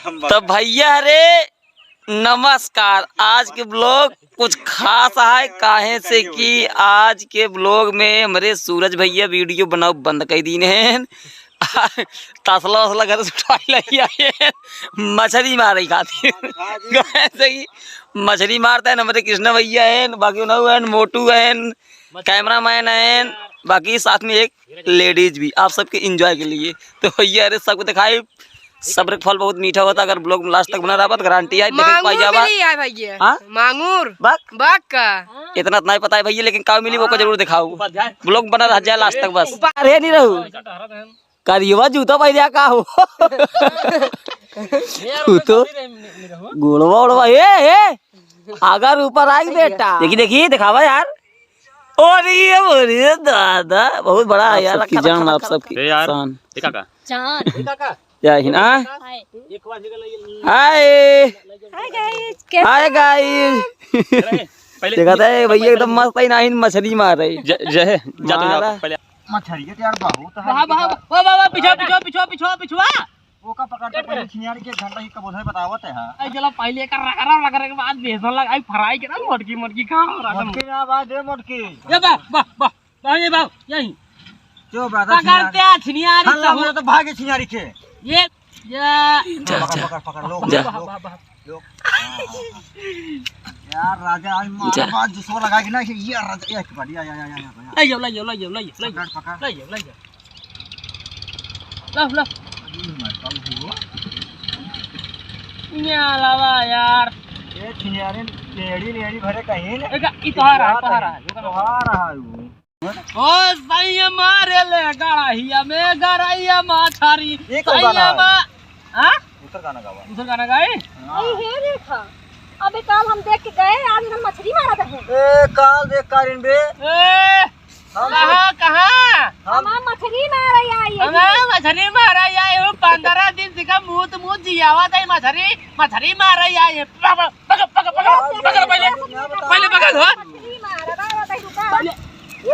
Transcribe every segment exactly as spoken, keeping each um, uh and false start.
तो भैया रे, नमस्कार। आज के vlog कुछ खास है, काहे से कि आज के vlog में हमरे सूरज भैया video बनाउ बंद कर दीन हैं। तसला वसला घर से उठा लई आए हैं, मछरी मारे खातिर। काहे से कि मछरी मारत हैं, हमरे कृष्णा भैया हैं, बाकी उन्हों हैं, मोटू हैं, cameraman हैं, बाकी साथ में एक ladies भी, आप सबके enjoy के लिए। तो भैया रे, सबको दिखाई, सब्र के फल बहुत मीठा होता। अगर vlog में last तक बना रहा तो guarantee है, देखे के मांगूर पाई जावा। के लिए आए भैया। हाँ? मांगूर। बक? बक का? इतना तो नहीं पता है भैया, लेकिन का मिली वो को जरूर दिखाओ। Vlog बना रह जाए last तक बस। अरे नहीं रहू। करियवा जूता पहन दिया का हो? तू तो गोड़वा ओड़वा, ए, ए, अगर ऊपर आई बेटा। देखी, देखी, दिखावा यार। अरे, अरे दादा, बहुत बड़ा है यार, सबकी रखा, जान, रखा, आप रखा, सबकी ए यार, शान। देखा का? चांद। जय हिंद। हाँ? हाय। हाय। हाय guys, कैसे हाय हो? Guys। पहले देखा था भैया, एकदम मस्त है ना, इन मछली मार रही। जय, जय, जा तू जा, मारा। पहले। मछली के यार बहुत है। वाह, वाह, वाह, वाह, वाह, पीछे, पीछे, पीछे, पीछे, पीछे। ओका पकड़ के पहले छिनियारी के घंटा ही कबूतर बतावत है। आई चला पहले एकर रगड़ा, रगड़े के बाद बेसन लगाई, fry के ना मोटकी मोटकी खाओ, राजा। मोटकी ना बा, दे मोटकी। ये बा, बा, बा, बा, ये बा, यही। जो बा, पकड़ते छिनियारी। हैं छिनियारी हल्ला सब। हुआ तो भागे छिनियारी के। ये, ये। जा, जा। पकड़, पकड़, पकड़, लो, जा। लो, लो। हाँ, हाँ, हाँ। यार राजा, आज मार जा। बाद जुसवा लगा के ना, ये राजा, ये पकड़, या, या, या, या, या। ले जाओ, ले जाओ, ले जाओ, ले जाओ, ले जाओ। पकड़, पकड़। ले जाओ, ले जाओ। लो, लो। अरे मैं कल हुआ। यहाँ लावा यार। ये छिनियारे लेड़ी, लेड़ी भरे कहीं ने। एक, ई तोहार है, तोहार है। तोहार है वो। ओ सैया मारे ले गड़हिया में गड़हिया माछारी। ये कौन गाना है? मा-, हाँ? दूसर गाना गावा। दूसर गाना गाए? हाँ। ए, हे रेखा, अबे काल हम देख के गए, आज इधर मछली मारत है। ए, काल देख कारिन बे। ए, हम कहाँ, कहाँ? हम मछली मारे आई है। हम मछली मारे आई है, वो पन्द्रह दिन से का मूत, मूत जियावा था, मछली, मछली मारे आई है। पकड़, पकड़, पकड़, पकड़ पहले। पहले पकड़, हाँ। पहले। ए!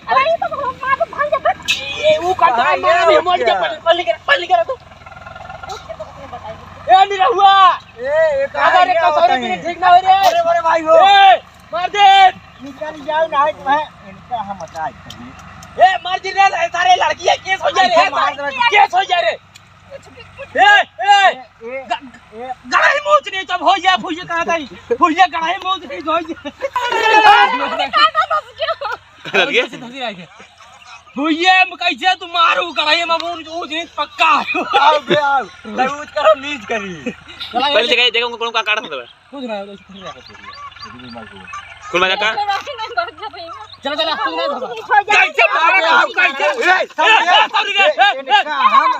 अरे, ये तो मार, भाग जा, भाग। ये वो का, का मार, अभी मर गया, पहले, पहले कर, पहले कर तू। ए, निरहुआ। ए, ये का अगर है, एक का क्या सौ रुपये होता है? ठीक ना हो रे। अरे, अरे भाई हो। ए, मार दे। निकल जाओ ना, तुम्हें इनका हम बता देंगे। ए, मार दे रे, सारे लड़की है, केस हो जाए रे, इनका मार दे। केस हो जाए रे। ए, ए, ए, ग-, ए। गड़ाही मूछ नहीं, जब हो गया, भुइया कहाँ था? भुइया गड़ाही मूछ नहीं, हो गया। कहाँ था, फंस गया? कहाँ था? भुइया में कैसे तू मारू, गड़ाही में मूछ, ऊँच नीच पक्का। आओ बे, आओ। तब ऊँच करो, नीच करी। पहले जगह, जगह उनको कौन का काट सकता है? कुछ ना, कुछ ना। कौन मजा का? चलो, चलो, कुछ ना। कैसे मारा, कैसे? ए, ए, ए, ए, इनका,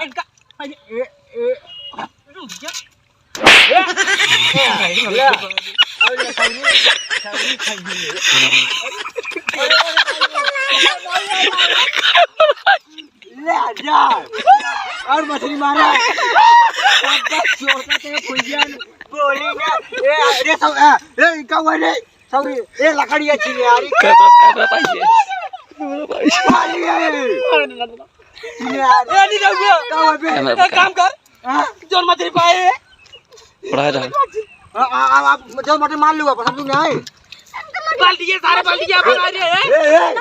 इनका, ए, ए। रुक जा। ए, ए, ए, ले। अरे, सॉरी, सॉरी, सॉरी। ले, जा। और मछली मारा। अब बस छोटा से भुइया बोली ना। ए, अरे, सब, ए, ए, इनका हुआ रे। सॉरी, ए, लकड़ी अच्छी है यार। कर, कर, कर, कर, भाई, ये। भाई, ये। यार। ए, नहीं रहूंगा। का हुआ बे? ए, काम कर। हाँ? जोन मछली पाए है। पढ़ा रहा। आ, आ, आ, आप जोन मछली मार लूंगा, पसंद नहीं आए। बाल्टी है, सारे बाल्टी है, बना रहे हैं। ए, ए।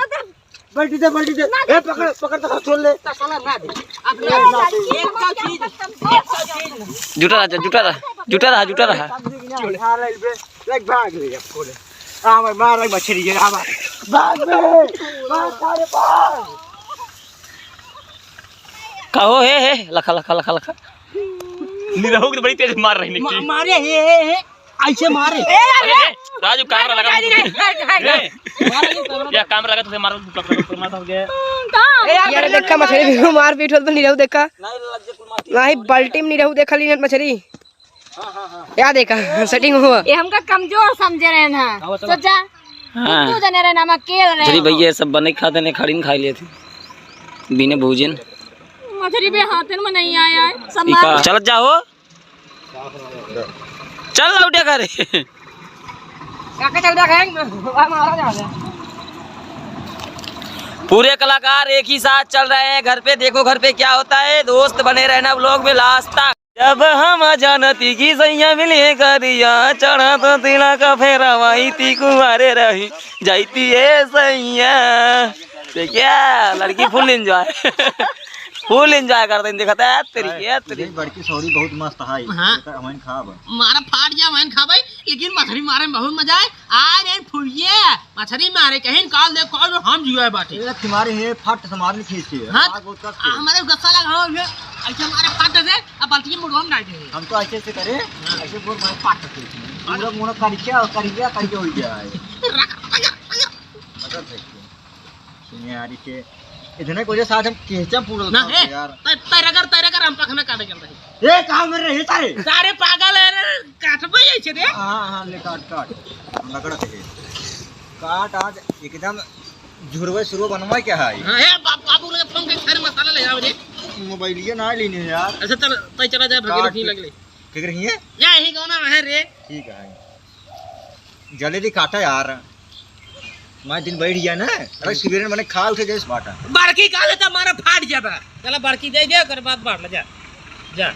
बाल्टी दे, बाल्टी दे। ए, पकड़, पकड़, तो छोड़ ले। तो साला ना दे। अपना एक सौ चीज, एक सौ चीज। जुटा रहा, जुटा रहा, जुटा रहा, जुटा रहा। समझ गया, मार ले बे। लाइक भाग ले अब कोले। आ, भाई, मार ले मछली के, आ, भाई। भाग बे। भाग, सारे भाग। कहो, हे, हे, लखा, लखा, लखा, लखा। निरहू के तो बड़ी तेज मार रही निकली। मा-, मारे, हे, हे, हे, ऐसे मारे। ए, अरे, ए, राजू, कैमरा लगा, नहीं, नहीं, नहीं, नहीं, नहीं। ए, मारे, कैमरा। या कैमरा लगा तो उसे मारो, पकड़, पकड़, मार, मार, मार। ए, यार, यार, देखा, मछली भी मार पीट होल तो निरहू देखा। नहीं, बाल्टी में निरहू देखा लीन मछली। हाँ, हाँ, हाँ। या देखा, setting हुआ। ये हमका कमजोर समझे रहे ना। हाँ, चलो। सोचा, हाँ। तू जाने रहे ना, हम अकेले रहे। जरी भैया सब बने खाते ने, खड़ी न खाई लेते। बिना भोजन। मछली भी हाथन में नहीं आया है। सब ई का? मार चलत जाओ। चल लौटे घरे। काका चल रहा है, वहाँ मारा जा रहा है। पूरे कलाकार एक ही साथ चल रहे हैं घर पे। देखो घर पे क्या होता है। दोस्त बने रहना vlog में last तक। जब हम जानती कि सैया मिले करिया, चढ़त तिलक फेरवैती कुंवारे रही जाइती ए सैया। देखिया, लड़की full enjoy, full enjoy करते हैं। देखता है तेरी, अरे, ये तेरी। ये बड़की सौरी बहुत मस्त है, हाँ। एकर हमन खाब। मारा फाट जा, हमन खाबै, लेकिन मछरी मारे में बहुत मजा आए। आ रे फुलिया, मछरी मारे कहीं काल दे, कौन हम जुआ बाटे। ए, तुम्हारे हे फट से मारने खींच के। हाँ, आग बहुत कस के। हमारे गुस्सा लगा हो, ये ऐसे मारे फट से, अब बाल्टी के मुड़वा में डाल दे। हम तो ऐसे ऐसे करे, हाँ। ऐसे बोल मारे फट से। पूरा मुड़ा करिया, करिया, करिया हो गया है। रगड़, रगड़, रगड़। रगड़ फेंक के। सुनिए यार, इसे इतने को जे साथ हम केचम पूरा ना खाते है, यार। तै, तै रगड़, तै रगड़, हम पखना काटे चल रहे। ए, कहाँ मर रहे सारे? सारे पागल है रे, काटबे ऐसे रे। हाँ, हाँ, ले काट, काट। हम रगड़त है। काट आज एकदम झुरवे सुरवे बनवा क्या है? हाँ, ए, बा-, बाबू लगे फोन के घर मसाला ले आओ रे। मोबाइलिया ना लेने यार। अच्छा, चल, तै चला जाए, भगीरथी काट। लग ले। ठीक रही है? या यही गाना है रे। ठीक है। जल्दी काटा यार, मैं दिन बैठ गया ना, अरे सुबेरे मने खा उठे जैसे बाटा। बड़की खा लेता, मारा फाट जाबा। चला बड़की दे दे, ओकर बाद बांट ले जा। जा।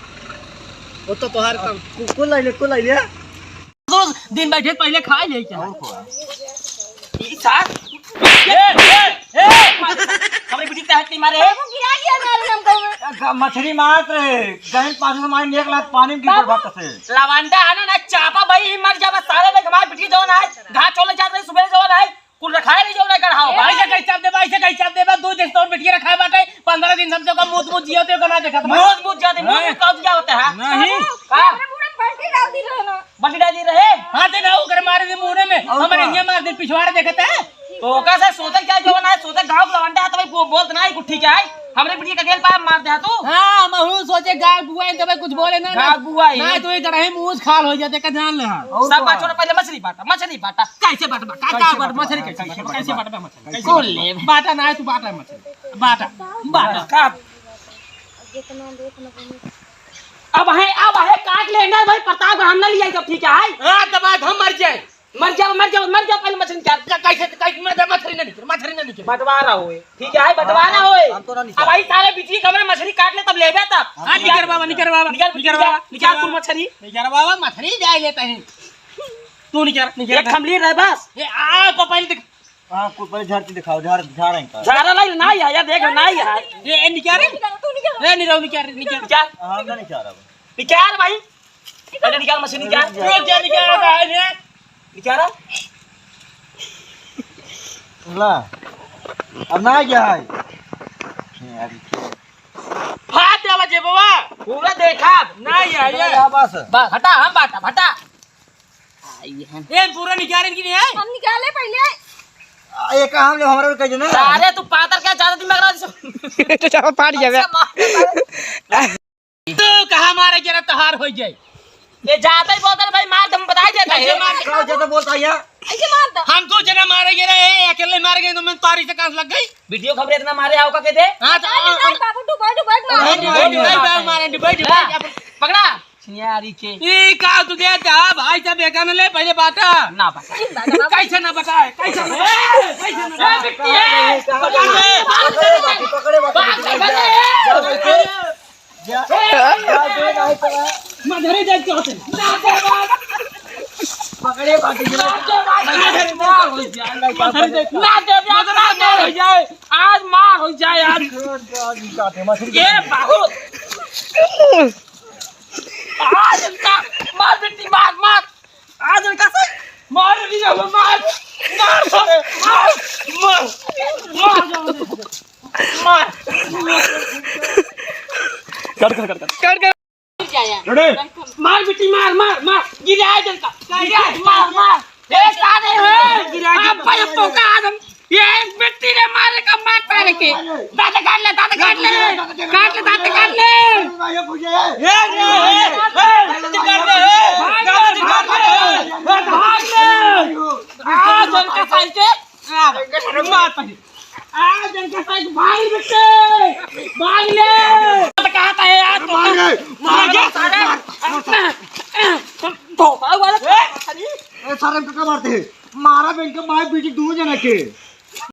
वो तो तोहार काम। कु-, कुल लाई ले, कुल लाई ले। तो दिन बैठे पहले खा ले क्या? और को? ई सार। ए, ए, ए, हमरे बिटिया के हाथ नहीं मारे। बाबू गिरा दिया मारे हमको। ग-, मछरी मारत रहे, गहन पास से मारे एक लाख पानी में गिर पड़ बाबू। भक्त से। लवंडा है ना, ना चापा भाई ही मर जाबा सारे देख हमारे बिटिया जवन है, घास चोले जात रहे सुबह जवन है, कुल रखाए नहीं जवन है गढ़ाओ। ऐसे कैसे चाप देबा, ऐसे कैसे चाप देबा, दो दिन तोर बिटिया रखाए बाटे, पन्द्रह दिन से हमसे का मुंह मुंह जियो ते का ना देखत बा। मुंह मुंह जाते, मुंह हैं? मुंह कब क्या होता है? नहीं। का? हमरे मुंह में बल्टी डाल दी रहे ना। बल्टी डाल दी रहे? हाँ, ते ना ओकर मारे दे मुंह में, और हमारे का? ये मार दे पिछवाड़े देखत है। तो ओका से सोचे क्या जो ना है, सोचे गाँव के लवंडा है, तो भाई वो बोलत ना है, कुछ ठीक है, हमरे बिटिया का गेल पाया मार दे तू। हाँ, महू सोचे गाँव बुआ है, तो भाई कुछ बोले ना, गाँव ना। बुआ है। ना, तो ये गड़हे मुंह खाल हो जाते, का जान ले हाँ। और सब का? बात छोड़, पहले मछली बांटा, मछली बांटा। कैसे बांटबा? का, कैसे का बांटबा? बांटबा? मछली कैसे, कैसे बांटबा? कैसे बांटबा मछली? कैसे कुल बांटबा? ले। बांटा ना है, तू बांटा मछली। बांटा, बांटा। का? अब है, अब है, काट ले ना भाई, प्रताप हम ना लिया, सब ठीक है। हाँ, तो बात हम मर जाए। मर जाओ, मर जाओ, मर जाओ, पहले मछली निकाल। क-, कैसे, कैसे, मत-, मछली ना निकल, मछली ना निकल। बंटवारा होए, ठीक है, बंटवारा होए। हम तो ना निकाल। अब भाई सारे बिजली कमरे मछली काट ले, तब लेबे तब। हाँ, निकर बाबा, निकर बाबा, निकर, निकर निकर, बाबा, निकर निकर बाबा। कुल मछली। निकर बाबा, मछली जाए लेते हैं। तू निकर, निकर एक बाबा। खमली रहे बस। ये आ, को पहले दिख-, हाँ, को पहले झाड़ के दिखाओ, झाड़, झाड़ है इनका। झाड़ा लाई ना, या, या देख ना, या। ये, ये निकर रे। तू निकर। ए, निरव निकर, निकर। निकर। हाँ, हम ना निकाल रहा। निकाल भाई। अरे निकाल मछली निकाल। रुक जा, निकाल रहा है ये। निकाल रहा। ला। अब ना गया है। यार, ये फाट देवा जेबवा। पूरा देखा। ना ये, ये। या बस। बस, हटा, हम बाटा, हटा। ये पूरा निकाल इनकी नहीं है? हम निकाले पहले। आ, ये काम ले हमारा भी कह देना। अरे तू पातर क्या ज्यादा दिमाग ना तो चलो फाट जावे। अच्छा, मार। तू कहाँ मारे जरा तोहार हो जाए। ये जाता ही बोलता है भाई, मार दम बताई देता है। कैसे मार? क्या ज्यादा बोलता है यार? ऐसे मार दो। हम दो जना मारे गे रहे, अकेले मारे गए तो मैं तारी से कांस लग गई। वीडियो खबर इतना मारे आओ का के दे? हाँ, तो नहीं, नहीं, बाबू, डुबा, डुबा, मार। नहीं, नहीं, नहीं, नहीं, मारे, डुबा, डुबा, हाँ। पकड़ा। सियारी के। ई का तू दे दा भाई साहब, एका न ले, पहले बाटा। ना बाटा। कैसे ना बाटा है? कैसे ना बाटा है? कैसे ना बाटा है? ए, बिट्टी है। पकड़ ले। पकड़े बाटी, पकड़े बाटी, पकड़े बाटी। जा, जा, जा, जा, जा, जा। मधुरी देख के होते। पकड़े बाटी। मधुरी देख। ना दे, ना दे, ना दे। आज मार हो जाए, आज। ये बाबू। आज इनका मार बेटी, मार, मार। आज इनका से मार बेटी, मार, मार, मार, मार, मार, मार। कट, कट, कट, कट। कट, कट। रेडी? मार बेटी, मार, मार, मार। गिरा दे इनका। गिरा, मार, मार। ए, सारे हो। गिरा दे। आप भाई, तो का आदम। ये एक व्यक्ति ने मारे का मार पारे के। दांत काट ले, दांत काट ले। काट ले, दांत काट ले। ए, ए, ए, ए, दांत काट ले, ए। भाग ले। दांत काट ले। भाग ले। आ, जन का साइड से। आ, मार पारे। आ, जन का साइड भाग ले बेटे। भाग ले। कहाँ का है यार? मार ले। मार ले। सारे। धोखा वाला। ए, सारे हमको क्या मारते हैं? मारा बहन के माई बेटी दोनों जना के।